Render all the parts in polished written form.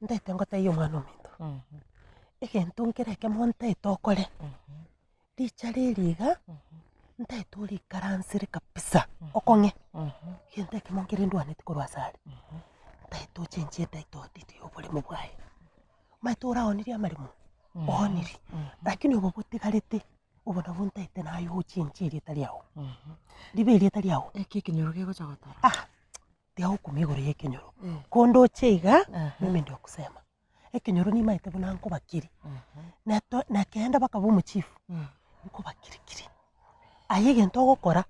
Ntaete ngotebie omwana ominto, egento nkere ekemo ntaete okore, richa riri iga, ntaete orikaransere kabisa, okong'e, egento ekemo nkere ndwaneti korwa ase are, ntaete ochenchie etitle deed ya oboremo bwaye. Omanyete oraonirie amaremo, oonirie, lakini obo botigarete, obo nabwo ntaete naye ochenchie erieta riago, ribe erieta riago. Eki ekenyoro kegocha gotora. Ah tiga gokumia igoro ya ekenyoro, konde oche iga, mimi ndio kusema, ekenyoro nimaete buna nkobakiri, nato nakeenda bakaba omochifu, nkobakirikiri. Aye egento ogokora,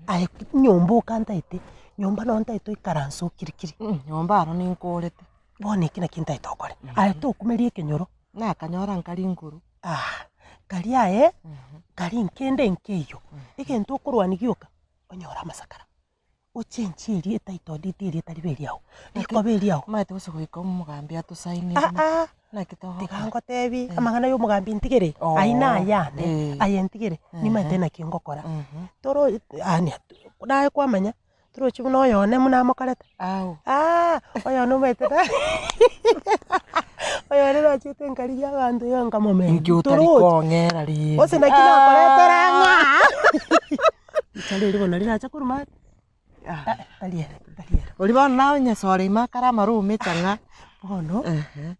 aye nyomba oka ntaete, nyomba noo ntaete oikaranse okirikiri. Nyomba aro ninkorete. Bono eki naki ntaete okore, aye tokumeria ekenyoro. Nakanyora nkari nguru. Ah, karia aye, kari nkende nkeiyo, egento okorwania gioka, onyore amasakara. Ochenchie erieta itondi erieta ribe eriao, rikoba eriao. Omanyete gose goika omogambi atosainire Aa, naki togokora? tiga ngotebi Eh. amang'ana ya omogambi ntigere, Oo, ayio naye ane, eh. aye ntigere, nimanyete naki ngokora. Toro yaani naye kwamanya, torochi buna oyone buna amokorete, Ao. aah oyone omanyete na oyone nachete nkarigia abanto iga nkamomenya, Inki otari torochi. kong'era rende? Gose naki nakoretera ng'a. Richa riria bono rirache korwa maate, Ah. tari ere, tari ere. Oria bono naye onyesore ime akare amaruma echang'a. Bono,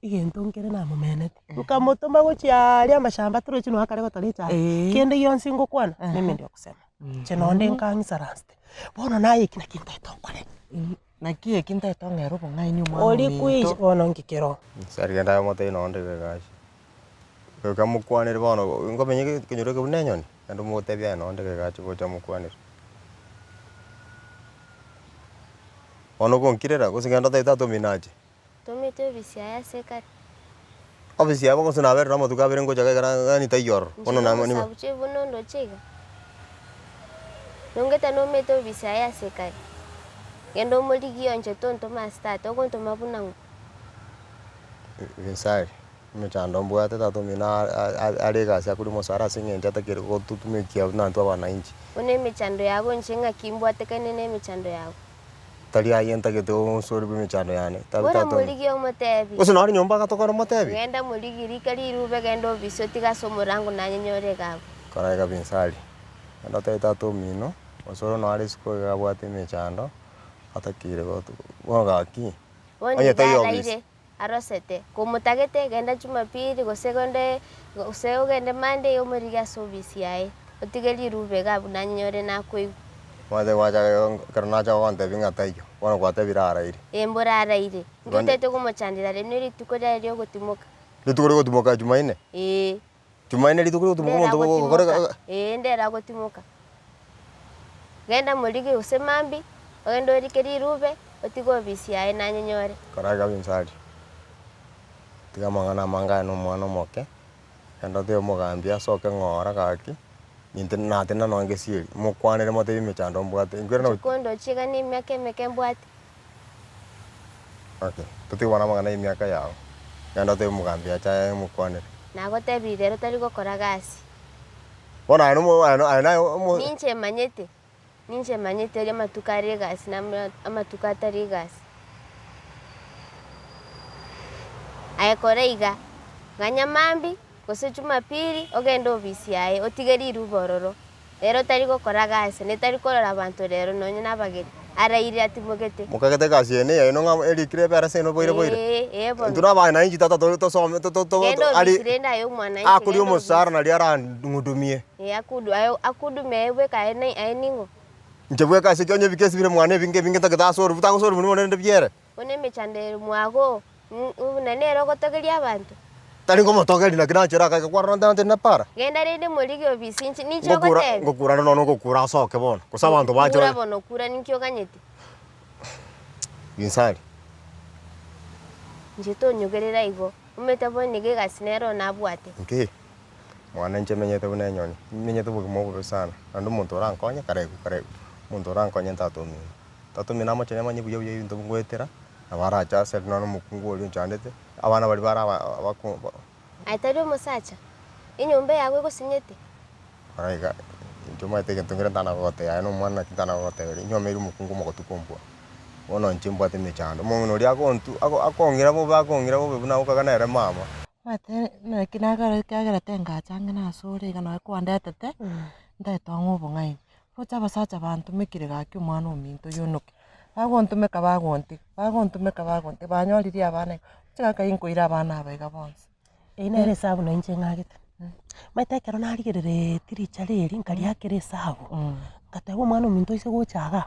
egento nkere namomenete, nkamotoma gochia aria amashamba torochi nonya akare gotora echae, Eeh. kende gionsi ngokwana, mimi ndio kusema. Inche nonde nkang'isaransete, bono naye eki naki ntaete okore. Naki eki ntaete ong'ere obong'aini omwana Oria ominto. kwisha bono nki kero. Inse rigende aye omotebie nonye onde egasi. Goika mokwanere bono nkomenye ekenyoro eke buna enyoni, naende omotebie aye nonde egasi gocha mokwanere. Bono ogonkirera gose genda otebi tata omino ache. Tomete obisi aye ase kare. Ofisi yabo gose naberire amatuko abere ngocha iga ekero yaani taiyo ororo, Inche bono namo nimo. nomosabuche buna ondoche iga. Nongete nomete obisi aye ase kare. Genda omorigie onche tontoma ase tata, ogontoma buna ng'o? Minsari, emechando mbwate tata omino are egasi akoria omosara ase eng'encho atakeri gotutumekia buna intwe abanainchi. Buna emechando yago inche ng'aki mbwatekane na emechando yago. Tari aye ntagete onsore bw'emechando yane, tari Bora tata one. morigie omotebi. Gose nare nyomba agatokora omotebi? Genda morigie rika rirube, genda obise otige ase omorango nanye nyore iga abwo. Kora iga Minsari, genda otebi tata omino, osore nare isiko iga abwate emechando, atakeire gotu bono gaki. Bono Onye iga taiyo obisi. araire, arosete, komotagete genda Jumapili gose gende gose ogende Monday omorigie ase obisi yaye, otige rirube iga abwo nanye nyore nakoigwa. Omanyete gwacha ekero nacha gogontebia ng'a taiyo, bono gwatebire araire. Ee mboro araire, inki Bono- otagete komochandera rero ne rituko riaye riogotimoka. Rituko riogotimoka Jumaine? Ee. Jumaine rituko riogotimoka Ndere omonto gokora agotimoka, ee ndere agotimoka. Genda morigie gose mambia, ogende orike rirube, otige obisi yaye nanye nyore. Kora iga Minsari, tiga amang'ana amange aye na omwana omoke, genda otebe omogambi asoke ng'ora gaki, ninte natena nonye gesieri, mokwanere motebie emechando mbwate, inkwere na Inche kondoche iga na emiaka emeke mbwate. Okay, totige bono amang'ana ya emiaka yago, genda otebie omogambi ache aye mokwanere. Nagotebirie rero tari gokora gasi. Bono aye nomo aye aye naye omo. Ninche manyete, ninche manyete aria amatuko are egasi na ama amatuko atari egasi. Aye kora iga, ganya mambia, gose jumapili, ogende ofisi yaye, otige riruba ororo. Ere otari gokora gasi, na etari korora abanto rero, nonye nabageni, araire atimogete. Mokagete egasi eye neyaino ng'a erikire ebere ase eno boire boire. Ee, ee bono. Intwe nabaye nainchi tata tore tosome to- to- to- Genda ari obisi rende aye omwananchi, akoria genda omosara obisi. naria arang'udumie. Ee, akudu aye akudumie aye bweka aye na aye ning'o? Inche bweka ase ki onye ebikesi bire mwane ebinge ebinge ntagete asorwe, tagosorwa buna rende biere. Buna emechando ere mwago, buna nere ogotogeria abanto. Tari ngomotogeria naki nachera akaika kwarora nte na para. Genda rende morigie obisi inche ninche Ngokura ogotebia. ngokura ande nonya ogokura asoke bono, gose abanto bache Kura bare. bono kura ninki oganyete. Ginsari. Inche tonyogerera igo, omanyete bono nigo egasi nere nabwate. Nki? Mwana inche menyete buna enyoni, nimenyete obogima obobe sana, naende omonto orankonye kare kare omonto orankonye ntata omino. Tata omino amocheni amanye buya buya ebinto ngoetera, nabo arache asere nonya na omokungu oria onchandete, abana baria bare aba abako ba. Aye tari omosacha, enyomba yago egosinyete. Kora iga, inche omanyete egento nkere ntana gogotebia aye na omwana naki ntana gogoteberia, inwe omeire omokungu omogotu kombua. Bono inche mbwate emechando, omong'ina oria agontu ago akong'ira bobe akong'ira bobe buna agokaga nere mama. Omanyete naki nagera ekiagera tengacha ang'e na asore iga nonye kwandetete, ntagete ong'e obong'aini. Roche abasacha bantomekire gaki omwana ominto oyio onoke, bagontomeka bagontiga, bagontomeka bagontiga, banyoririe abana iga, roche gaki inkoira abana aba iga bonsi. Eyio nere esabu na inche ng'agete. Omanyete ekero narigereretie richara eri, nkariakera esabu, ngateba omwana ominto oise gocha igaa,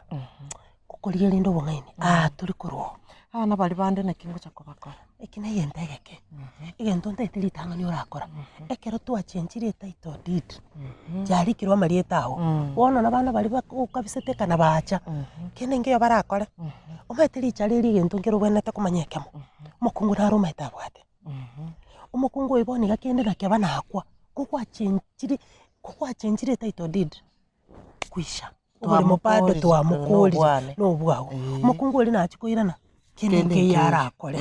ngokorigia rende obong'aini, aa tori korwa oo. Abana baria bande naki ngocha kobakora? Eki na egento egeke, egento ntaete ritang'ani orakora, ekero twachenchirie etitle deed, yarikirwe amarieta ao, bono na abana baria bakobisete ekana bacha, kende nkeiyo barakore, omanyete richara eri egento nkere obwenerete komanya ekemo, omokungu naro omanyete abwate. Omokungu oyo bono iga kende nakeba nakwa, ko gwachenchiri, ko gwachenchire etitle deed, kwisha. Oboremo bado Twamokorire, twamokorire, nobwane. na obwao. Eeh. Omokungu oria nachia koirana, kende Kende nkeiyo nkeiyo. arakore.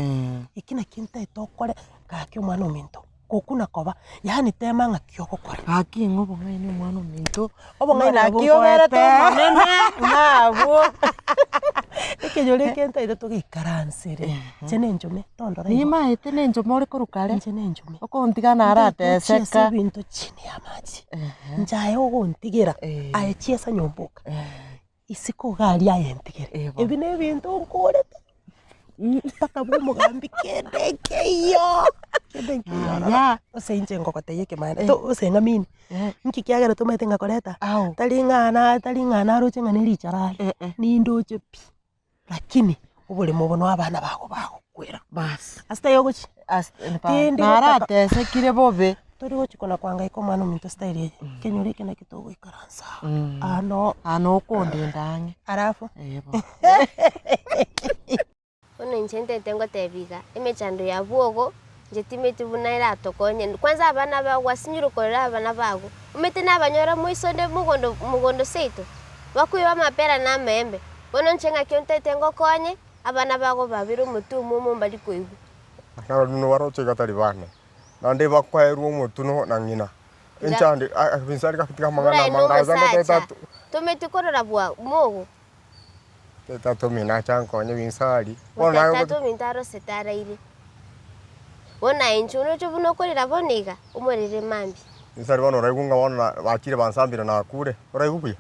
Eki nakio ntaete okore, gaki omwana ominto, gokuna koba, yaani tema ng'aki ogokora. Gaki ing'o obong'aini omwana ominto, Obong'aini nabwo naki oberete nkoete. omonene, ng'abwo. Ekenyoro eke ntaete togeikaransere, inche na enchome, tondora igo. Nimaete na enchome ore korwa kare, Inche na enchome. okontiga Ntaete ochiese narateseka. ebinto chini ya amache, inche aye ogontigera, aye chiesa nyomba oka, isiko iga aria aye ntigere. Eh bono. Ebi na ebinto nkorete, mpaka bwa omogambi kende nkeiyo, kende nkeiyo ororo. Yaya. Ase inche ngogotebia ekemanyererio, to ase ng'amini, nki kiagera tomaete ng'a koreta, Ao. tari ng'a na tari ng'a naroche ng'a ne richara are, Eh, eh. nindoche pi, lakini oboremo obo nwa abana bago bagokwera. Baas. Ase taiyo ogochia, Ase Tindi gotaka- naratesekire bobe. tori gochia kona koangaika omwana ominto style eye, ekenyoro eke nakio togoikaransa aa, aa noo. Aa nokondenda ang'e. Alafu. Eh bono. Bono inche ntete ngotebia iga, emechando ya bwogo, inche timeti buna eratokonye, kwanza abana bago gwasinyire korera abana bago, omanyete nabanyora moiso onde mogondo mogondo seito, bakoiba amapera na amaembe, bono inche ng'aki ntete ngokonye, abana bago babere omotwe omomo mbari koigwa. Nabarabwo baroche iga tari bane, naende bakoerwa omotuno na ng'ina, enchandi inse tiga amang'ana Buna aye amange, aye nomosacha, tata tometi korora bwa mogo. Tata omino ache ankonye binsari. Bono Goika naye tata ominto arosete araire. Bono aye inche oroche buna okorera bono iga, omorere mambia. Binsari bono oraigwe ng'a bono na bachire bansambire nakure, oraigwe buya?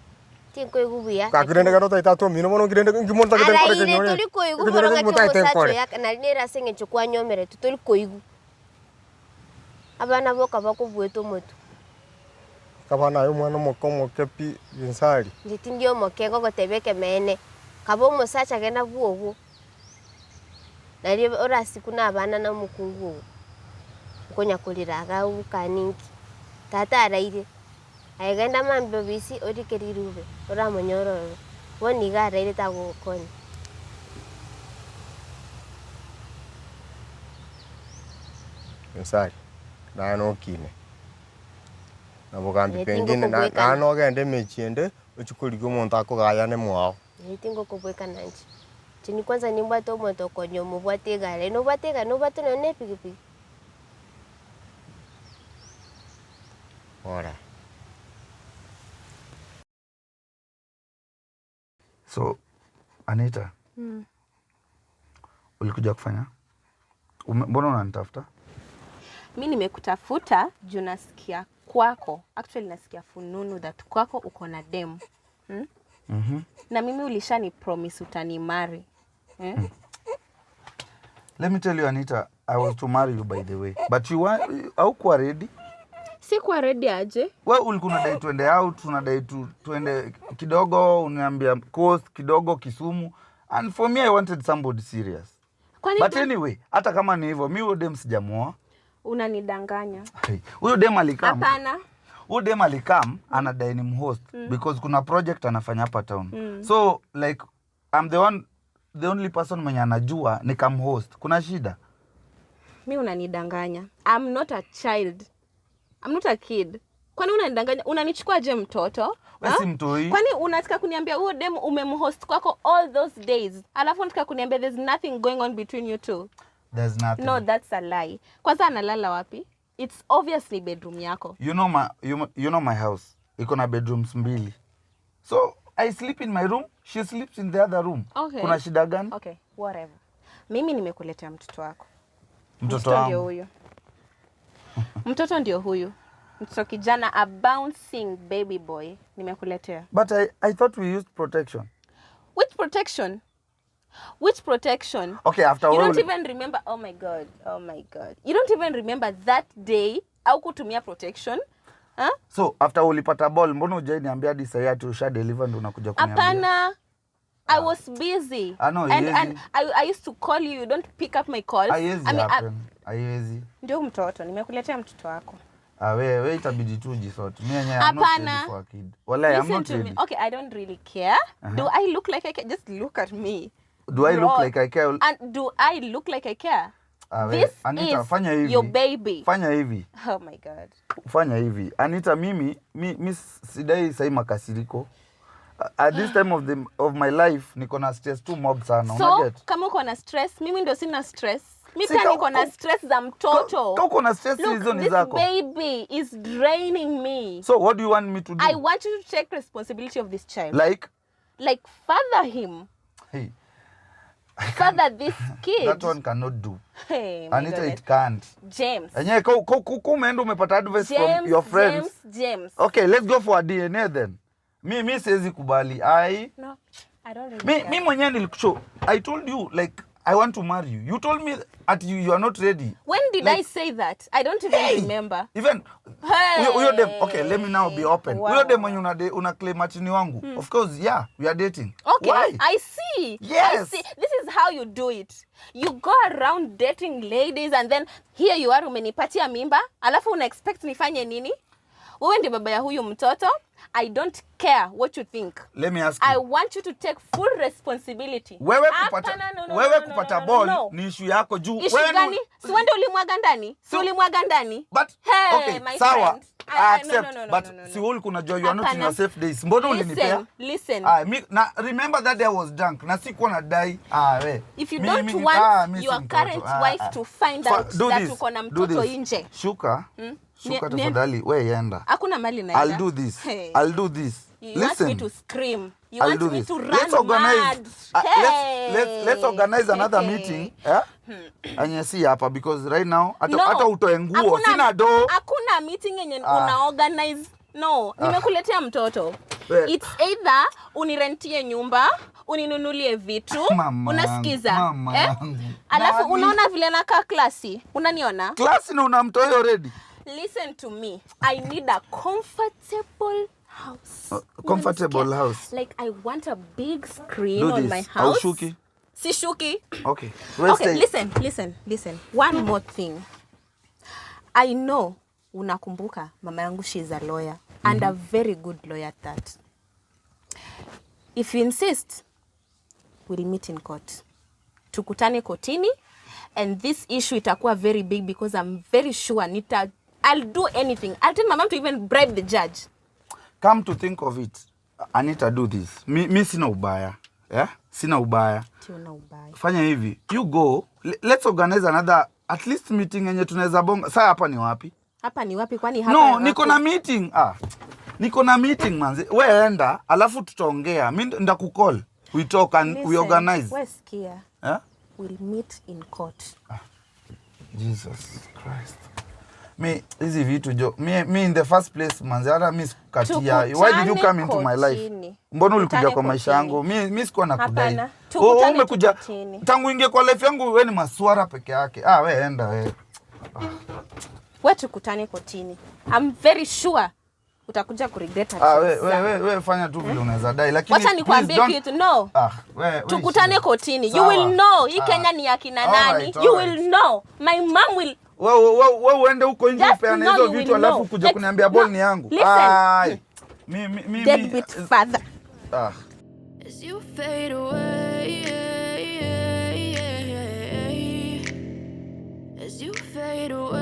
Tinkoigwa buya, Gaki rende lakini ekero otagete tata omino bono nki rende nki monto otagete nkore araire ekenyoro tori koigwa ekenyoro bono eke ng'aki motagete omosacha nkore. oyo aka nari nere ase eng'encho kwanyomeretwe tori koigwa. Abana boka bakobuete omotwe. Akaba naye omwana omoke omoke pi Binsari. Inche tindi omoke ngogotebia ekemeene, kaba omosacha genda bwogo, nario orasikwe na abana na omokungu ogo, nkonya korera iga obokani inki, tata araire, aye genda mambia obisi orike rirube, oramonyore ororo, bono iga araire tagogokonya. Binsari, naye nokine. Na bogambi Ee, pengine na tingokobwekana. naende nogende emechie ende, ochie korigia omonto akogayane mwao. Ee, tingokobwekana inche. Inche ni kwanza nimbwate omonto okonya omobwate egari, aye nobwate egari nobwate nonye na epikipiki. Ora. So Anita, ulikuja kufanya Ume, mbona unanitafuta? Mi nimekutafuta juu nasikia kwako, actually nasikia fununu that kwako uko na dem hmm? Na mimi ulishani promise utanimari hmm? Let me tell you Anita, I was to marry you by the way. But you were haukuwa ready. Sikuwa ready aje? We ulikuwa unadai tuende out, unadai tu, tuende kidogo, uniambia coast kidogo Kisumu. And for me I wanted somebody serious. Kwani But anyway, hata kama ni hivyo, mi huyo dem sijamuoa. unanidanganya? Hey, Huyo dem alikam. Hapana. Huyo dem alikam anadai ni mhost because kuna project anafanya hapa town. So like I'm the one the only person mwenye anajua nikamhost. Kuna shida? Mi unanidanganya. I'm not a child. I'm not a kid. Kwani unanidanganya? Unanichukua je mtoto? We Ha? si mtoi. Kwani unataka kuniambia huo dem umemhost kwako all those days, alafu unataka kuniambia there's nothing going on between you two? There's nothing. No, that's a lie. Kwanza analala wapi? It's obviously bedroom yako. You know my you, you know my house. Iko na bedrooms mbili. So I sleep in my room, she sleeps in the other room. Okay. Kuna shida gani? Okay, whatever. Mimi nimekuletea mtoto wako. Mtoto ndio wangu. huyu. Mtoto ndio huyu. Mtoto kijana a bouncing baby boy nimekuletea. But I thought we used protection. Which protection? Which protection? Okay, after You all don't even remember. Oh my god. Oh my god. You don't even remember that day au kutumia protection? Huh? So after ulipata ball, mbona hujai niambia hadi sahii ati usha deliver ndo unakuja kuniambia? Hapana. I was busy. Ah, no, and haiwezi. and I used to call you, you don't pick up my calls. Haiwezi I mean, I, happen. Haiwezi. ndio mtoto, nimekuletea mtoto wako. Ah, we, we itabidi tu ujisort. Mimi yenyewe I'm not ready Hapana. for a kid. Wallahi, I'm Listen not to me. ready. Okay, I don't really care. Do I look like I care? Just look at me. Do I look Bro. like I care? And do I look like I care? Ah, we, This Anita, is fanya hivi. your baby. Fanya hivi. Oh my god. Fanya hivi. Anita, mimi mi sidai sahi makasiriko. At this time of the of my life niko na stress too mob sana. So, Unaget? kama uko na stress, mimi ndo sina stress. Mi Si pia ka- niko na ka- stress za mtoto. Ka uko na stress Look, hizo ni this zako. baby is draining me. So what do you want me to do? I want you to take responsibility of this child. Like Like father him. hey, Father this kid. that one cannot do. Hey, my Anita, goodness. it can't. James. Enyewe ka ka umeenda umepata advice from James, your friends. James, James. Okay, let's go for a DNA then. Mi mi siwezi kubali. I No, I don't really mi, care. mi mwenyewe nilikushow. I told you like I want to marry you. You told me at you, you are not ready. When did Like- I say that? I don't even Hey! remember. Even Hey! huyo huyo dem okay, let me now be open. Wow. Huyo dem mwenye una, una claim ati ni wangu. Of course, yeah, we are dating. Okay, Why? I see. I Yes. see. This is how you do it. You go around dating ladies and then here you are umenipatia mimba, alafu una expect nifanye nini? Wewe ndio baba ya huyu mtoto. I don't care what you think. Let me ask you. I want you to take full responsibility. Wewe kupata Hapana, no, no, wewe no, no, kupata no, no, ball no. ni issue yako juu. Issue Wewe ni- gani? Si wewe ndio ulimwaga ndani? Si ulimwaga ndani? But Hey, okay, my sawa. friend. I, I- accept no, no, no, but no, no, no. si wewe ulikuwa unajua you are not in Hapana. your safe days. Mbona ulinipea? Listen, listen. Ah, mi, na remember that day I was drunk na sikuwa nadai. Ah, we. If you Mi- don't mi, want ah, mi si your mtoto. current Ah, wife ah. to find Fa- out do that this, uko na do mtoto this. nje. Shuka. Shuka Ni- tafadhali, we yenda. Hakuna mali naenda. I'll do this. Hey. I'll do this. You want Listen. me to scream. You I'll want do me this. to run Let's organize. mad. Let's, let's, let's organize another Hey. meeting. Eh? Anye si hapa because right now hata No. hata utoe nguo Hakuna- sina do. Hakuna meeting yenye Ah. una organize. No, nimekuletea mtoto. We- It's either unirentie nyumba, uninunulie vitu, Mama unasikiza. yangu, mama eh? yangu. Alafu Nani? unaona vile nakaa klasi. Unaniona? Class na una mtoi already. Listen to me. I need a comfortable house. Comfortable Unanisikia? house. Like I want a big screen Do on this. my house. Haushuki? Sishuki. Okay. We Okay, stay. listen, listen, listen. One more thing. I know unakumbuka mama yangu she is a lawyer and a very good lawyer at that. If you insist, we'll meet in court. Tukutane kotini and this issue itakuwa very big because I'm very sure nita I'll do anything. I'll tell my mom to even bribe the judge. Come to think of it, Anita do this. Mi, mi sina ubaya. Yeah? Sina ubaya. Tiona ubaya. Fanya hivi. You go. Let's organize another at least meeting yenye tunaweza bonga. Saa hapa ni wapi? Hapa ni wapi kwani hapa No, ni niko wapi? na meeting. Ah. Niko na meeting manzi. We enda, alafu tutaongea. Mi ndakukall. We talk and we Listen, organize. we sikia. Eh? We'll meet in court. Jesus Christ. Mi hizi vitu jo. Mi, mi in the first place manzi hata mi sikukatia. Why did you come into my life? Kotini. Mbona ulikuja Tukutane kwa maisha kotini. yangu? Mi, mi sikuwa nakudai. Hapana. Wewe Tukutane umekuja tu kotini. tangu ingie kwa life yangu wewe ni maswara peke yake. Ah, we enda we. We tukutane kotini. I'm very sure utakuja kuregret Ah, we, we, we, we fanya tu vile unaweza dai lakini Wacha nikwambie please don't- kitu. No. Ah, we, we Tukutane shida. kotini. You Sawa. will know hii Ah. Kenya ni ya kina All nani. right, all You right. will know. My mom will Wewe wewe wewe uende huko nje Just upeane know hizo you vitu will alafu know. kuja kuniambia ball No, ni yangu. listen. Ai. Mi mi mi deadbeat father. Ah. As you fade away, as you fade away.